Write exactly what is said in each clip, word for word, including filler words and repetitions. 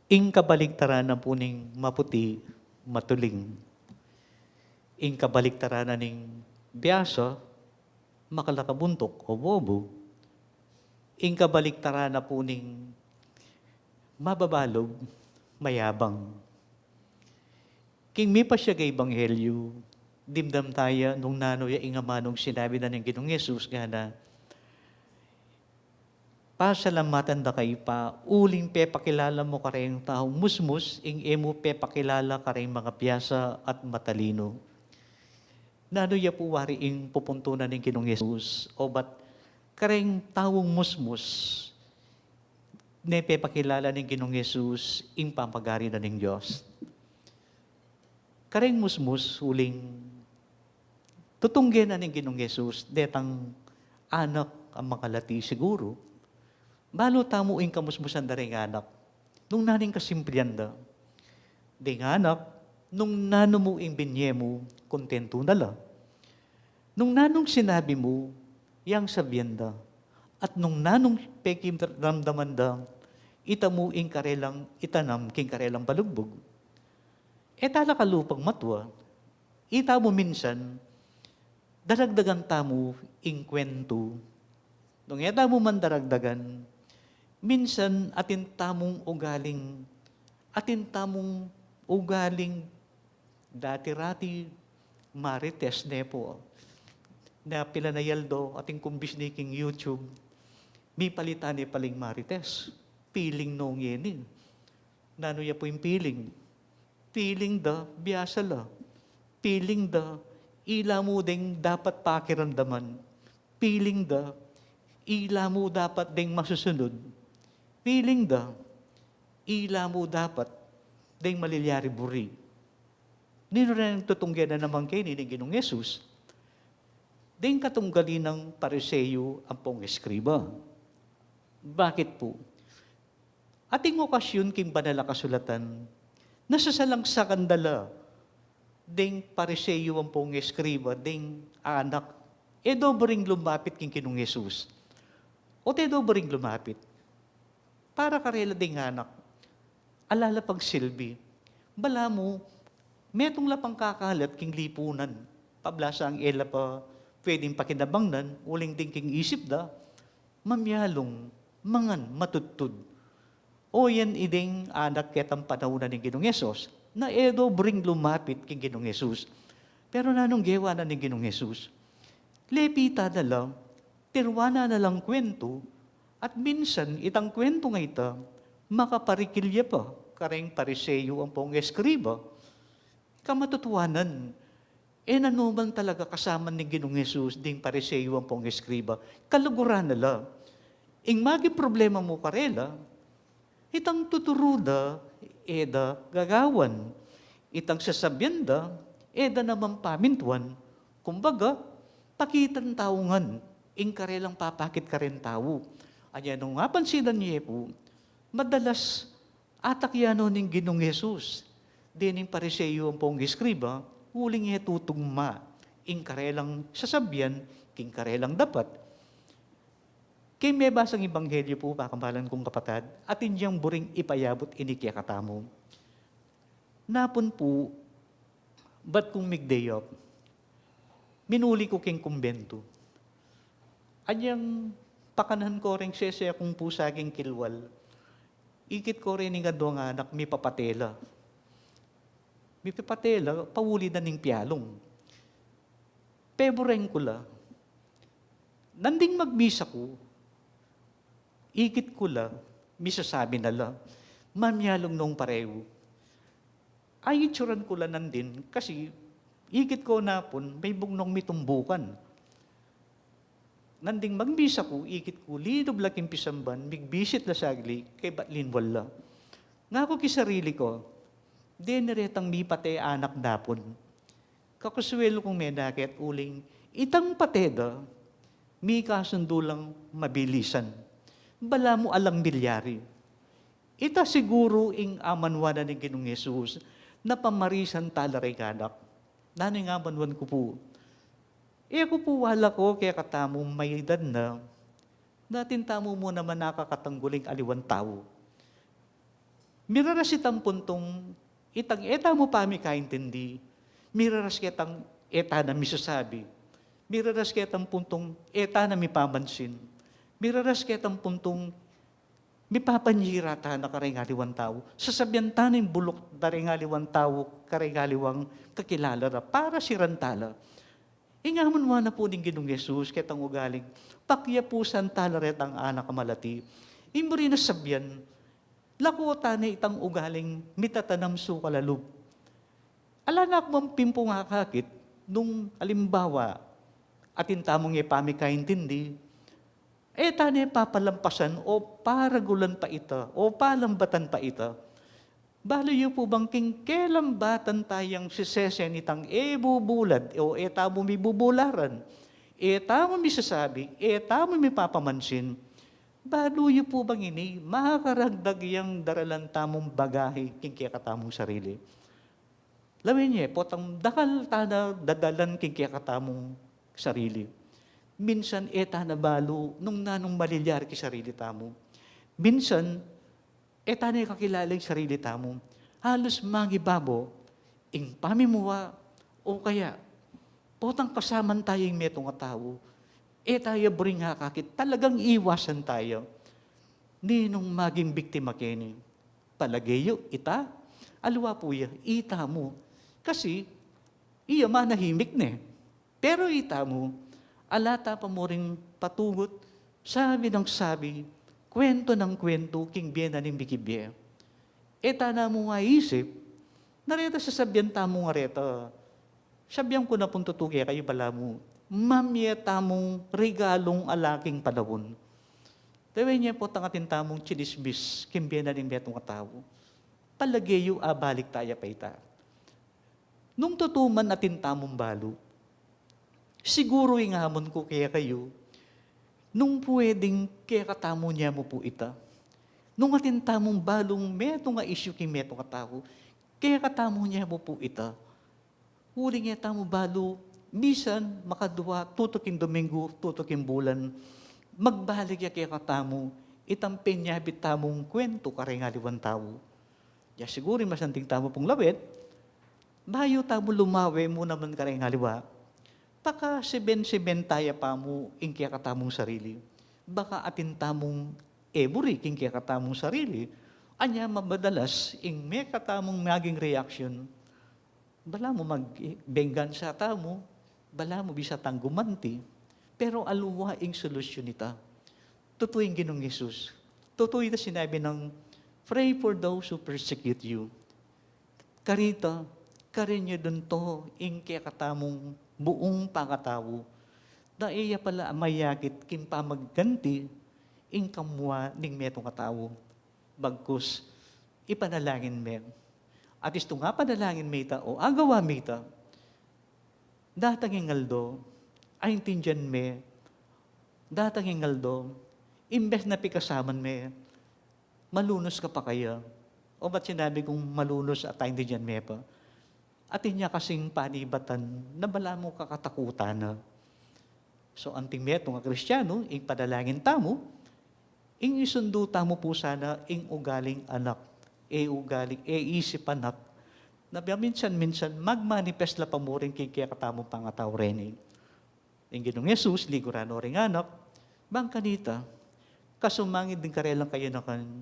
Ing kabaliktaran na pu ning maputi, matuling. Ing kabaliktaran na ning biasa, makalakabuntuk o bobo. Ing kabaliktaran na pu ning mababalug, mayabang. King mipasiag a ebanghelyu, dimdam taya nung nanu ya ing amanung sinabi na ning Ginung Jesus, ngana, "Pasalamatan da ka, Ibpa, uling pepakilala mu kareng taung musmus ing e mu pepakilala kareng mga biasa at matalinu." Nanu ya pu wari ing pupuntunan ning Ginung Jesus? O bat kareng taung musmus, ne pepakilala ning Ginung Jesus ing pamagari na ning Dios. Kareng musmus, uling tutungge na ning Ginung Jesus, detang anak a makalati siguru. Balu tamu ing kamusmusan da ring anak. Nung nanu ing kasimplian da. Ding anak, nung nanu mu ing binye mu, kontentu na la. Nung nanung sinabi mu, yang sabian da. At nung nanung pekiramdaman da, ita mu ing karelang itanam king karelang balugbug. E tala kalupang matua, ita mu minsan, daragdagan tamu ing kwentu. Nung e tamu man daragdagan, minsan atin tamung ugaling, atin tamung ugaling dati-rati, marites ne pu. Na pila na yaldo, atin kumbisni king YouTube, mipalitan ne paling marites. Feeling no ngeni. Nanu ya pu ing feeling? Feeling da, biasa la. Feeling da, ila mu ding dapat pakiramdaman. Feeling da, ila mu dapat ding masusunod. Feeling da, ila mu dapat ding malilyari buri. Ninu rin tutungge na naman keni ning Ginung Jesus? Ding katunggali nang Pariseo ampong eskriba. Bakit pu? Ating okasyun king Banal a Kasulatan, nasasalangsakan da la ding Pariseo ampong eskriba, ding anak, e do buring lumapit king Ginung Jesus. O te do buring lumapit. Para karela ding anak, ala la pang silbi. Balamu, metung la pang kakalat king lipunan. Pablasang e la pa pwedeng pakinabangnan, uling ding king isip da, mamialung, mangan, matudtud. O yan iding anak ketang panaun na ning Ginung Jesus, na e do buring lumapit king Ginung Jesus. Pero nanung gewa na ning Ginung Jesus? Lepita na la, tiruan na na lang kwentu, at minsan itang kwentu nga ita, makaparikilya pa kareng Pariseo ampong eskriba. Kamatutuanan, e na no man talaga kasama ning Ginung Jesus ding Pariseo ampong eskriba. Kaluguran na la. Ing maging problema mu karela, itang tuturu da, e da gagawan. Itang sasabian da, e da naman pamintuan. Kumbaga, pakitan tau ngan ing karelang papakit karen tau. Anya nung apansinan ye pu, madalas atakyan no ning Ginung Jesus dening Pariseo ampong eskriba, uling e tutugma ing karelang sasabian king karelang dapat. King mebasang ebanghelyo pu, pakamalan kung kapatad, atin yang buring ipayabut ini kekatamu. Napun pu, bat kung mig-day off, minuli ku king kumbentu. Anyang pakanan ko reng sese kung pusa king kilwal, ikit ko reng adwang anak mipapatela. Mipapatela, pauli na ning pialung. Peburen ku la. Nanding magmisa ku, ikit ku la, misasabi na la, mamialung nung pareu. Ay, itsuran ku la nandin, kasi ikit ku napun, may bungnung mitumbukan. Nanding magmisa ku, ikit ku, linub la king pisamban, migbisit la sagli, kaybat linwal la. Ngaku king sarili ku, deni retang mipate anak napun. Kakuswelu kung menakit uling, itang pate da, mikasundu lang mabilisan. Balamu alang milyari. Ita siguru ing amanuan na ning Ginung Jesus, na pamarisan tala reng anak. Nanu ing amanuan ku pu? E ku pu wala ko kekatamu may edad na, atin tamu mu naman nakakatanggul ing aliwang tau. Miraras itang puntung itang e tamu pamikaintindi, miraras ketang e tana misasabi, miraras ketang puntung e tana mipamansin, miraras ketang puntung mipapanyira tana kareng aliwang tau, sasabian tana ing buluk dareng aliwang tau kareng aliwang kakilala ra para siran tala. Ing amun wa na pu ning Ginung Jesus ketang ugaling pakiapusan tala retang anak a malati. Ing buri na sabian, lakutan ne itang ugaling mitatanam su kalalub. Ala na ku mang pimpunga kakit nung alimbawa, atin tamung e pamikaintindi, e tane papalampasan o paragulan pa ita, o palambatan pa ita. Balu yu pu bang king kelambatan tayang sisesen itang e bubulad, o e tamu mibubularan, e tamu misasabi, e tamu mipapamansin. Balu yu pu bang ini makaragdag yang daralan tamung bagahe king kekatamung sarili. Lawen ye, potang dakal tana dadalan king kekatamung sarili. Minsan e tana balu nung nanung malilyari king sarili tamu. Minsan e tana kakilala ing sarili tamu. Halus mangibabo ing pamimua o kaya potang kasaman taya ing metung a tau. E taya buring akakit, talagang iwasan taya. Ninung maging biktima keni? Palage yu ita? Aliwa pu ya, itamu. Kasi iya manahimik ne. Pero itamu, ala ta pa muring patugut, sabi nang sabi, kuwentu nang kuwentu king bie na ning bikibie. E tana mu nga isip, na reta sasabian tamu nga reta, sabian ku na pung tutu kekayu, balamu mamie tamung regalung ala king panaun. Dewen ye potang atin tamung tsinismis king bie na ning metung a tau. Palage yu abalik taya pa ita? Nung tutu man atin tamung balu, siguru ing amun ku kekayu, nung pwedeng kekatamu ne mu pu ita. Nung atin tamung balung metung a isyu king metung a tau, kekatamu ne mu pu ita. Uling e tamu balu, misan makadwa, tutuking Domingo, tutuking bulan, magbalik ya kekatamu itang penyabit tamung kuwentu kareng aliwang tau. Ya siguru masanting tamu pung lawet, bayu tamu lumawe mu naman kareng aliwa, pakasiben-siben taya pa mu ing kekatamung sarili. Baka atin tamung e buri king kekatamung sarili, anya mabadalas ing mekatamung maging reaksyon. Balamu magbenggansa tamu, balamu bisa tang gumanti, pero aliwa ing solusyon ita. Tutu ing Ginung Jesus. Tutu ita sinabi nang, "Pray for those who persecute you." Karita, karin yu dunto ing kekatamung buung pangatau, da e ya pala mayakit king pamagganti ing kamua ning metung a tau. Bagkus ipanalangin me. At istung apanalangin me ita o agawa me ita, datang ing aldo, aintindian me, datang ing aldo, imbes na pikasaman me, malunus ka pa kaya? O ba't sinabi kung malunus at aintindian me pa? Atin ya kasing panibatan na balamu kakatakutan na. So, anting metung a Kristiano, ing panalangin tamu, ing isundu tamu pu sana ing ugaling anak, e ugaling, e isip anak, na paminsan-minsan magmanifest la pa murin king kekatamung pangatau reni. Ing Ginung Jesus, liguran no ring anak, bang kanita, kasumangid ding karelang kayanakan,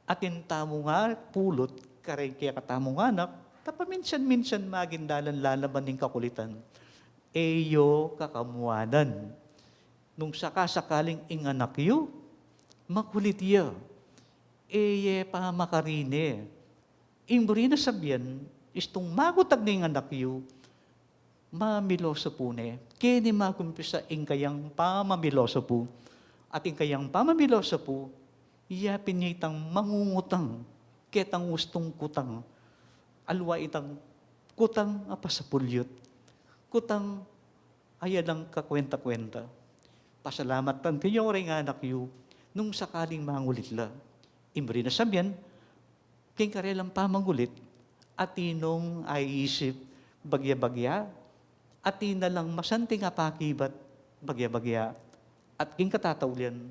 atin tamu nga pulut kareng kekatamung anak, ta paminsan-minsan maging dalan la naman ning kakulitan. E yo kakamuanan. Nung sakasakaling ing anak yu, makulit ya, e ye pamakarine. Ing buri na sabian, istung makutag na ing anak yu, mamiloso pu ne. Keni magumpisa ing kayang pamamiloso pu. At ing kayang pamamiloso pu, iya pin ya itang mangungutang ketang ustung kutang. Aliwa itang kutang a pasapulyut, kutang a alang kakwenta-kwenta. Pasalamatan kayu reng anak yu nung sakaling mangulit la. Ing buri na sabian, king karelang pamangulit, atin nong aisip bagya-bagya, atin na lang masanting a pakibat bagya-bagya, at king katataulian,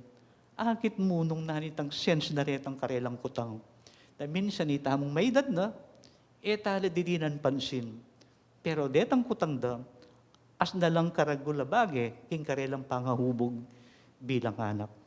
akit mu nung nanitang sense na retang karelang kutang, Na minsan itamung maidad na, e ta la didinan pansin. Pero detang kutang da, asna lang karagul a bage king karelang pangahubug bilang anak.